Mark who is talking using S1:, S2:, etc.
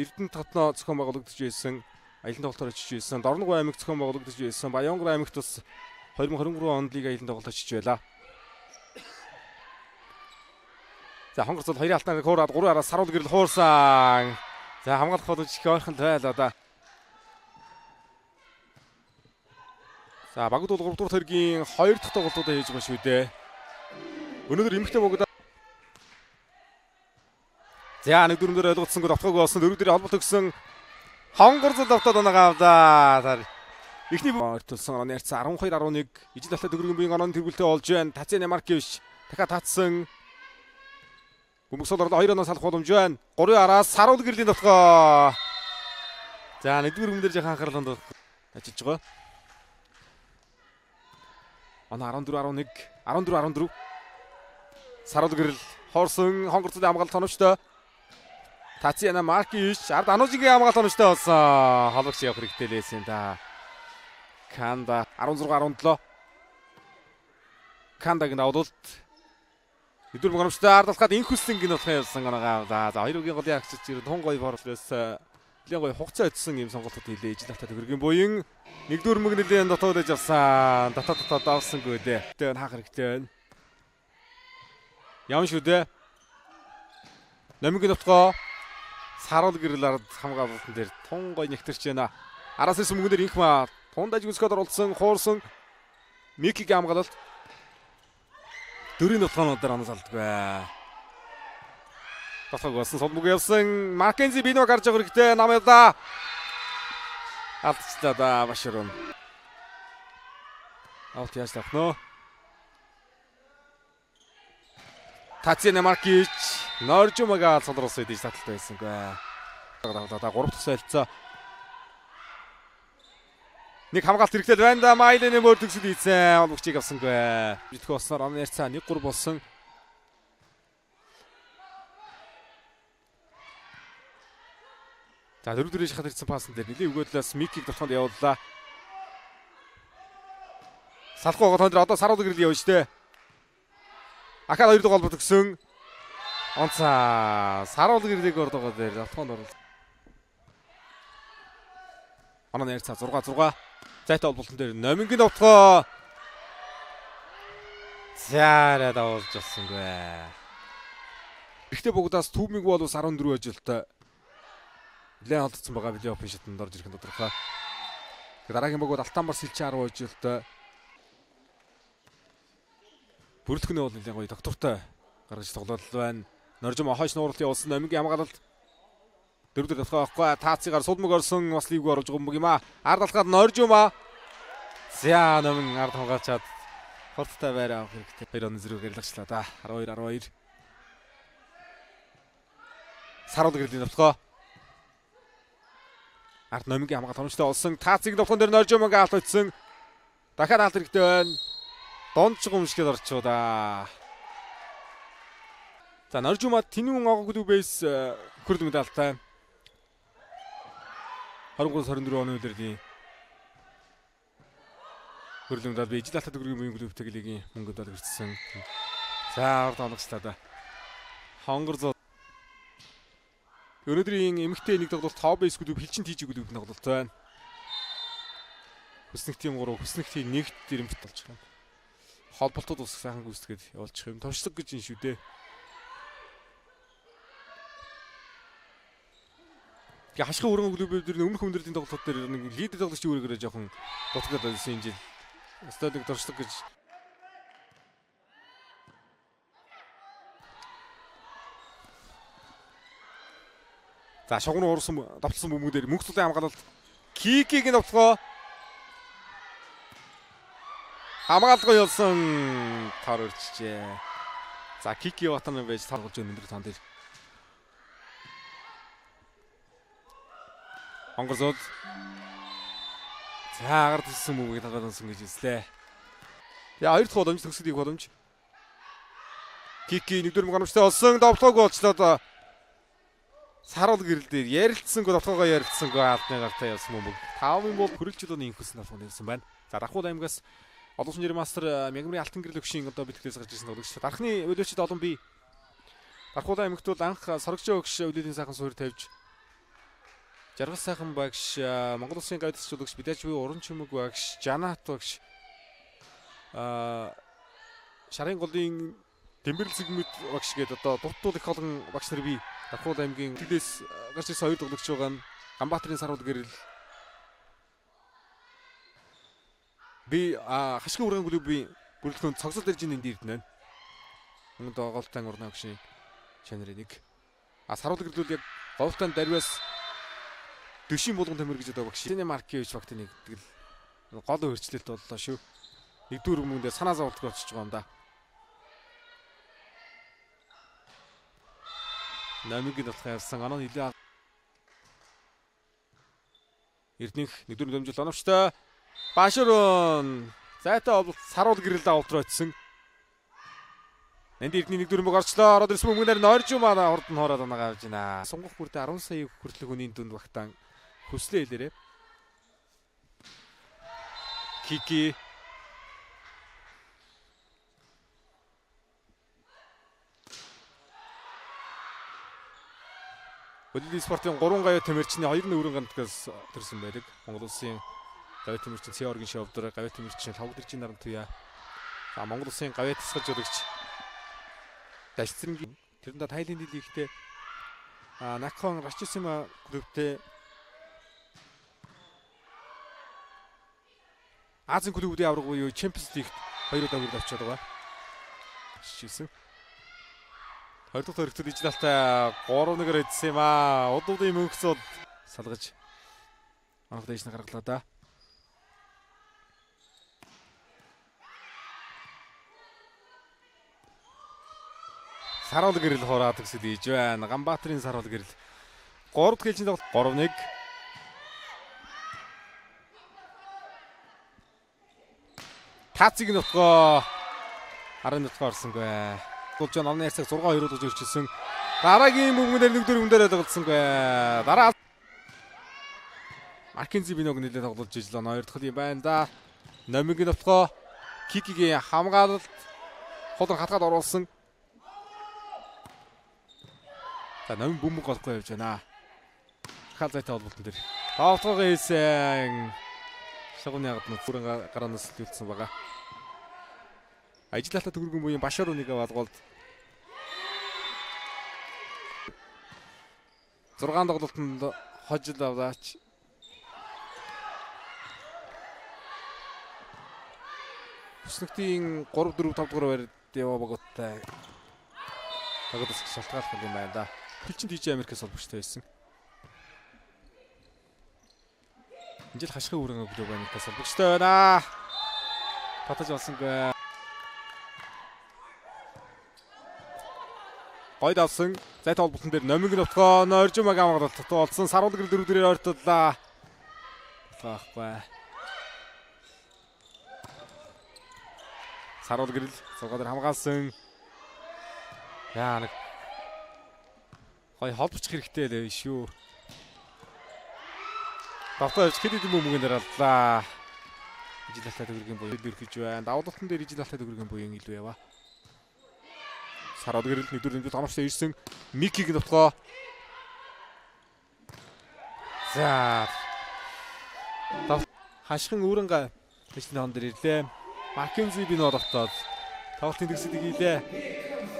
S1: Эрдэнэ татнаа зохион байгуулагдаж байсан. Аялан тоглолтоор очиж байсан. Дорногов аймаг зохион байгуулагдаж байсан. Баянгар аймагт бас 2023 онд лиг аялан тоглолт очиж байлаа. За хонгорцол 2 алтнаар хуураад 3 араас саруул гэрэл хуурсан. За хамгаалах боломж их ойрхон байлаа да. За багууд бол 3 дугаар төргийн 2 дахь тоглолтуудаа хийж байгаа шүү дээ. Өнөөдөр эмэгтэй богд. За нэг дөрөм дээр ойлгоцсонгүй довтгоогүй болсон. Дөрөв дээр холболт өгсөн. Хонгорцол довтоод унагаа авлаа. Эхний ортолсон онооны харьцаа 12-11. Ижил алтай төгрөгийн буян онооны тэргүүлтээ болж байна. Татьяна Маркевич дахиад татсан. Бөмбөг сул орлоо 2 оноос салах боломж байна. 3 араас саруул гэрлийн довтгоо. За нэгдүгээр өмнө дээр жаахан анхаарал хандуулах ажиллаж байгаа. Оноо 14-11, 14-14. Саруул гэрэл хоорсон хонгорцолын хамгаалалт тоновчтой. Татьяна Маркевич ард Анужигийн хамгаалалт тоновчтой болсон. Холбогч явах хэрэгтэй лээсэн да. Канда 16-17. Кандагийн давуулалт. Өдөр мөнгөмжтэй ард алхаад инх хүссэн гин болох явсан гоо. За хоёр үгийн голын агчид ер нь тун гоё борлоос нэлээд гоё хугацаа өдсөн юм сонголтууд хийлээ. Ижил хата төгрөгийн буян нэгдүгээр мөнгө нэлээд дотоод ээж авсан. Дотоод дотоод авсангүй дээ. Тэ хаах хэрэгтэй байна. Явна шүү дээ. Номингийн нутгаа саруул гэрэл ард хамгаалалтан дээр тун гоё нэгтэрч байна. Араас ирсэн мөнгөн дээр инх маа тунд аж гүсгэд оролцсон, хуурсан Микигийн хамгаалалт. Дөрвийн нутгаанууд дээр оноо салдаггүй. Дотоог болсон сул мөг явсан. Маккензи Бино гарч байгаа хэрэгтэй. Нам явлаа. Алдчихлаа да Баширун. Авт яаж авах нөө? Татьяна Маркевич Норжумага цолроос идэж таталтай байсангүй. 3 дахь солилцоо. Нэг хамгаалт хэрэгтэй байна да. Майлены мөр төгсөл хийсэн. Олбогчийг авсангүй. Битгүү болсноор онооны харьцаа 1-3 болсон. За дөрөв дөрөв шахаад ирсэн паасан дээр нэлээд өгөөдлөөс Микийг довтгоонд явууллаа. Салахгүй байгаа тон дээр одоо саруул гэрэл явна штэ. Ахаад 2 дахь холбогд өгсөн. Онцаа саруул гэрлийг ордогоо дээр довтгоонд оруулсан. Онооны харьцаа 6-6. Зайтай холболтон дээр номингийн довтгоо. За давуулж бассангүй. Эрэгтэй богдоос Түүмиг бол 14 ажилттай. Нэлээд холдсон байгаа плей-оффын шатанд орж ирэх нь тодорхой. Дараагийн богод Алтанбар сэлчин 10 ажилттай. Бүрэлдэхүүнээ бол нэлээд гоё доктортой гаргаж тоглолт байна. Норжим хойш нууралт явуулсан номингийн хамгаалалт. Дөрөв дээр довтгоо авахгүй. Таацыгаар сулмаг орсон бас лиггүй оруулж байгаа юм аа. Ард алхаад Норжума. За номин ард хамгаалчаад хурдтай байраа авах хэрэгтэй. 2 оны зэрэг гарлагчлаа да. 12-12. Саруул гэрлийн довтгоо. Ард номингийн хамгаалалт хономжтой болсон. Таацыг довтгон дээр Норжумаг алт очсон. Дахиад алт хэрэгтэй байна. Дондж гүмшгээд орчуу да. За Норжума тэнүүн огоо клубээс хөрд медальтай. 23-24 оны үеэрийн хөрөл медаль би ижил алтай төгрөгийн буян клубтэй лигийн мөнгө медаль хүртсэн. За урд онгоцлаа да. Хонгор зул. Өнөөдрийн эмэгтэй нэг тоглолт Хоббис клуб хилчин тийж клуб тоглолт байна. Хүснэгтийн 3, хүснэгтийн 1-т ирэмт болж байгаа. Холболтууд ус сайхан гүйцэтгээд явуулчих юм. Туршлага гэж юм шүү дээ. Тэгээ хашгын өргөн клубүүд дээр өмнөх өндрийн тоглолтууд дээр нэг лидер тоглогчийн үүрэгээрээ жоохон дутагдаад байсан энэ жил. Өстой нэг туршлага гэж. За шугам руу урсан довтлсон бөмбөг дээр мөнх цулын хамгаалалт Кикигийн довтлогоо хамгаалгаа явуулсан тор өрчжээ. За Кики Ватан байж тоглож өндөр тон дээр. Хонгорзууд. За агаар төссөн бөмбөгийг талбайд онсон гэж үзлээ. Тэгээ хоёр дахь боломж төгсөд их боломж. Кики нэгдүгээр мөнгө олсон довтлоогүй болчлоо. Саруул гэрэл дээр ярилцсангүй довтлоогоо ярилцсангүй албаны гартаа явсан бөмбөг. 5-ын бол хөрөлчлөөний инх хүсэн довтлоонд явсан байна. За Дархуул аймгаас олон улсын мастер Мягмарын алтан гэрэл өгшийн одоо бэлтгэлээс гарч ирсэн тоглогч. Дархны өлөөчд олон бий. Дархуул аймагт бол анх сорогчоо өгш өлөөдийн сайхан суурь тавьж Жаргал сайхан багш, Монгол Улсын гавь тасчлуулагч Бидажви уран чүмэг багш, Жанат багш, Шарын голын Тэмбэрэл зэгмэд багш гээд одоо дуртуул их олон багш нар бий. Дархуул аймгийн тэглээс гарч ирсэн хоёр тоглогч байгаа нь Ганбаатарын саруул гэрэл. Би хашгин уран клубын бүрэлдэхүүн цогцол дэржин энд ирднэ. Мөн доголтан уран багшийн чанарын нэг. Саруул гэрлүүл яг голтан дарвиас дөшийн булган тамир гэж одоо багш. Сине Маркевич багтын нэгтгэл гол өөрчлөлт боллоо шүү. Нэгдүгээр өмнө дээр санаа зовлтгүй болчихж байгаа юм да. Намигийн болох явсан. Оноо нилээ. Эрдэнэх нэгдүгээр дэмжил оновчтой. Башрун зайтай бол саруул гэрэл авалт руу очсон. Энд эрдний нэгдүгээр мөг орчлоо. Ороод ирсэн мөнгөнээр нойрж юм аа хурд нь хоороод унагаа авж байна. Сунгах бүрдээ 10 сая хүртэлх хүний дүнд багтаан хүслээ хэлээрээ. Кики Хөдөлгөөний спортын 3 гавьяа тамирчны 2 нөрөн гантгаас төрсэн байдаг. Монгол Улсын гавьяа тамирчин Цэоргийн шовдор, гавьяа тамирчин Лхавдэржийн наран туяа. За Монгол Улсын гавьяа тасгалж жуулагч Дашцэрэнгийн тэрэндээ Тайланд лигтээ Накхон Рачисима клубтэй Азийн клубүүдийн аварга буюу Champions League-т 2 удаа хүрээд очиод байгаа. Жишээсэн. 20 дахь төрөлтөд ижил алтай 3-1-ээр эдсэн юм аа. Удуудын мөнхцүүд салгаж анх дээш нь гаргалаа да. Саруул гэрэл хураад төгсөд ийж байна. Ганбаатарын саруул гэрэл 3 дахь ээлжийн тоглолт 3-1. Таацыг нутгаа 10 нутгаа орсонгүй. Тулж номны ярьцаг 6-2 болж ирчихсэн. Дараагийн бөмбөгнөр нэгдүгээр өмнөдөө тоглолцсонгүй. Дараа Маркензи Биног нэлээд тоглож ижлээ. Хоёр дахь юм байна да. Номингийн нутгаа Кикигийн хамгаалалт хулан хатгаад оруулсан. За номин бөмбөг голохгүй явж байна. Хал зайтай холболтон дээр. Тавтгаагаа хийсэн. Шагны ягд бүрэн гараанаас сэлүүлсэн байгаа. Ажил алта төгрөгөн буян Башар үнийг алгуулд 6 тоглолтод хожил авлаач. Хүснэгтийн 3 4 5 дугаар байранд яваа багуудтай тоглолт шалтгааллах юм байна да. Хилчин DJ Америкээс холбогчтой байсан. Энэ жил хашгын үрэн клуб Америкээс холбогчтой байна. Татаж олсонгүй. Гойд авсан. Зайтай холболтон дээр номинг нутгаа нойржмаг амгалт болсон. Саруул гэрэл дөрөв дээрээ ойртоллаа. Таахгүй. Саруул гэрэл 6 дээр хамгаалсан. Яа нэг гой холбочих хэрэгтэй л биш үү. Давтаа явж хэд хэдэн бөмбөгөн дээр аллаа. Ижил алтай төгрөгийн буян дөрөх гэж байна. Давлалтан дээр ижил алтай төгрөгийн буян илүү яваа. Саруул гэрэл нэгдүгээр дэмжил оновчтой ирсэн. Микиг нутгаа. За. Хашгин Үүрэнга тэшний хон дээр ирлээ. Маккензи Бино довтоод тоглолтын төгсөлийг хийлээ.